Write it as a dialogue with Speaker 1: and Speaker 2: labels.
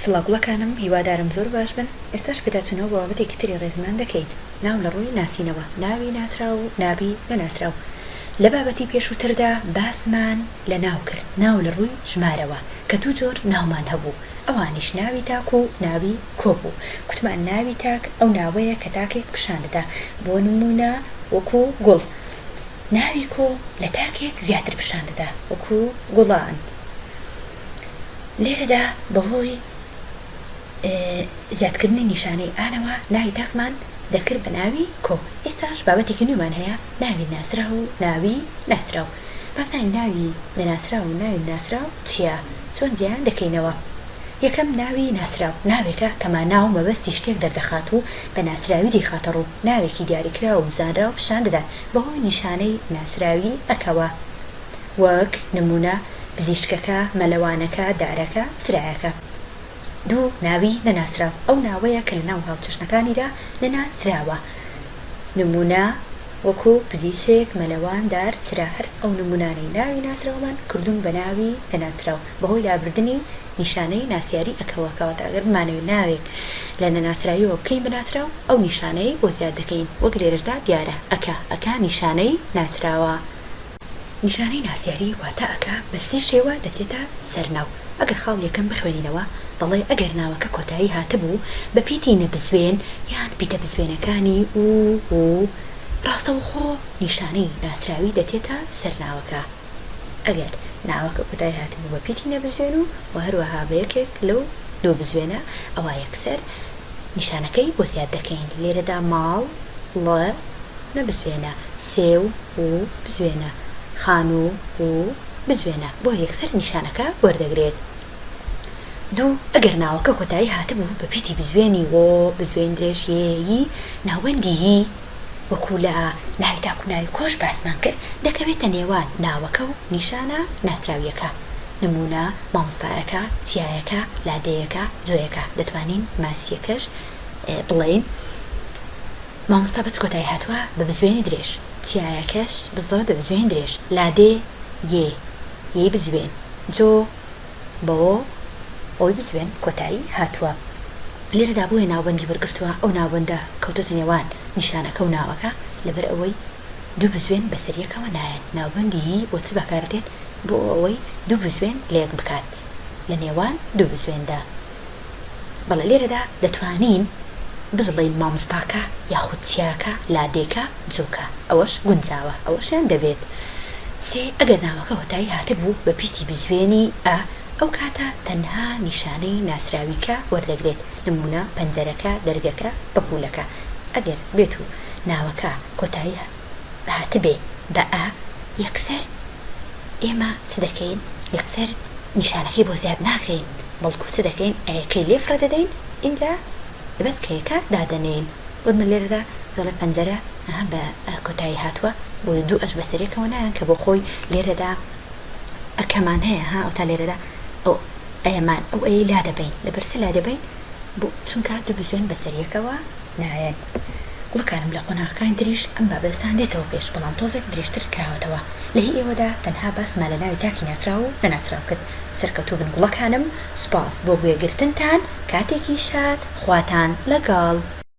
Speaker 1: سڵاو گوڵەکانم هیوادارم زۆر باش بن ئێستاش پێداچونەوە بە بابەتێکی تری ڕێزمان دەکەین ناو لە ڕووی ناسینەوە ناوی ناسراو و ناوی نەناسراو لە بابەتی پێشووتردا باسمان لە ناو کرد ناو لە ڕووی ژمارەوە کە دوو جۆر ناومان هەبوو ئەوانیش ناوی تاک و ناوی کۆ بوو کوتمان ناوی تاک ئەو ناوەیە کە تاکێک پیشان دەدا بۆ نموونە وەکوو گوڵ ناوی کۆ لە تاکێک زیاتر پیشان دەدا وەکوو گوڵان. لێرەدا بەهۆی زیادکردنی نیشانەی ئانەوە ناوی تاکمان دەکرد بە ناوی کۆ. ئێستاش بابەتێکی نوێمان هەیە ناوی ناسراو و ناوی ناسراو. با بزانین ناوی نەناسراو و ناوی ناسراو چییە؟ چۆن جیایان دەکەینەوە؟ یەکەم ناوی ناسراو ناوێکە کە مانا و مەبەستی شتێک دەردەخات و بە ناسراوی دەیخاتە ڕوو، ناوێکی دیاریکراو و زانراو پیشان دەدات بەهۆی نیشانەی ناسراوی ەکەوە. وەک نموونە، پزیشکەکە، مەلەوانەکە، دارەکە، چرایەکە. دوو، ناوی نەناسراو، ئەو ناوەیە کە لەناو هاوچەشنەکانیدا نەناسراوە. نموونە، وەکوو، پزیشک، مەلەوان، دار، چرا. هەر ئەو نموونانەی ناوی ناسراومان کردوون بە ناوی نەناسراو بەهۆی لابردنی نیشانەی ناسیاری ەکەوە. کەواتە ئەگەر بمانەوێت ناوێک لە نەناسراوییەوە بکەین بە ناسراو، ئەو نیشانەی بۆ زیاد دەکەین. وەک لێرەشدا دیارە، ەکە، ەکە نیشانەی ناسراوە. نیشانەی ناسیاری واتە ئەکا بە سێ شێوە دەچێتە سەر ناو. ئەگەر خاڵی یەکەم بخوێنینەوە دەڵێ ئەگەر ناوەکە کۆتایی هاتبوو بە پیتی نەبزوێن یان پیتە بزوێنەکانی و و ڕاستەوخۆ نیشانەی ناسراوی دەچێتە سەر ناوەکە. ئەگەر ناوەکە کۆتایی هاتبوو بە پیتی نەبزوێن و و هەروەها بە یەکێک لەو دوو بزوێنە ئەوا یەکسەر نیشانەکەی بۆ زیاد دەکەین. لێرەدا ماڵ، ڵ، نەبزوێنە، سێو، و، بزوێنە، خانوو، و، بزوێنە، بۆیە یەکسەر نیشانەکە وەردەگرێت. دوو، ئەگەر ناوەکە کۆتایی هاتبوو بە پیتی بزوێنی، و، بزوێن درێژ، ی، ی، ناوەندی، ی، وەکوو لە ناوی تاک و ناوی کۆش باسمان کرد، دەکەوێتە نێوان ناوەکە و نیشانە ناسراوییەکە. نموونە، مامۆستایەکە، چیایەکە، لادێیەکە، جۆیەکە. دەتوانین ماسییەکەش بڵێین. مامۆستا بە چ کۆتایی هاتووە؟ بە بزوێنی درێژ. چیایەکەش بزڵە بە بزوێنی درێژ. لادێ یێ، یێی بزوێن. جۆ بە وۆ، ۆی بزوێن کۆتایی هاتووە. لێرەدا بۆیە ناوبەندی وەرگرتووە، ئەو ناوبەندە کەوتۆتە نێوان نیشانەکە و ناوەکە، لەبەر ئەوەی دوو بزوێن بەسەر یەکەوە نایەن. ناوبەندی ی بۆ چ بەکار دێت؟ بۆ ئەوەی دوو بزوێن لەیەک بکات لە نێوان دوو بزوێندا. بەڵێ لێرەدا دەتوانین بڵێین مامۆستاکە یاخود چیاکە، لادێکە، جۆکە، ئەوەش گونجاوە، ئەوەشیان دەبێت. سێ، ئەگەر ناوەکە هۆتایی هاتبوو بە پیتی بزوێنی، ئە، ئەو کاتە تەنها نیشانەی ناسراوی کە وەردەگرێت، نموونە، پەنجەرەکە، دەرگەکە، پەپوولەکە. ئەگەر بێتو ناوەکە کۆتایی هاتبێ بە، ئە، یەکسەر ئێمە چ دەکەین؟ یەکسەر نیشانەکەی بۆ زیاد ناکەین، بەڵکو چ دەکەین؟ ئەیەکەی لێ فڕێ دەدەین، ئینجا بەس کەیەکە دادەنێین. بۆ نمونە لێرەدا دەڵێ پەنجەرە ئەها بە ئە کۆتایی هاتووە، بۆیە دوو ئەش بەسەریەکەوە نایەن کە بۆ خۆی لێرەدا ئەکەمان هەیە ها ئەوتا لێرەدا ئەو ئەیەمان ئەو ئەیەی لادەبەین. لەبەر چ لادەبەین؟ بۆ چونکە دوو بزوێن بەسەریەکەوە نایەن. گوڵەکانم لە قۆناغەکانی تریش ئەم بابەتەتان دێتەوە پێش بەڵام تۆزێک درێژتر کراوەتەوە لە هی ئێوەدا تەنها باسمان لە ناوی تاکی ناسراو و نەناسراو کرد سەرکەوتوو بن گوڵەکانم سوپاس بۆ گوێ گرتنتان کاتێکی شاد خواتان لەگەڵ.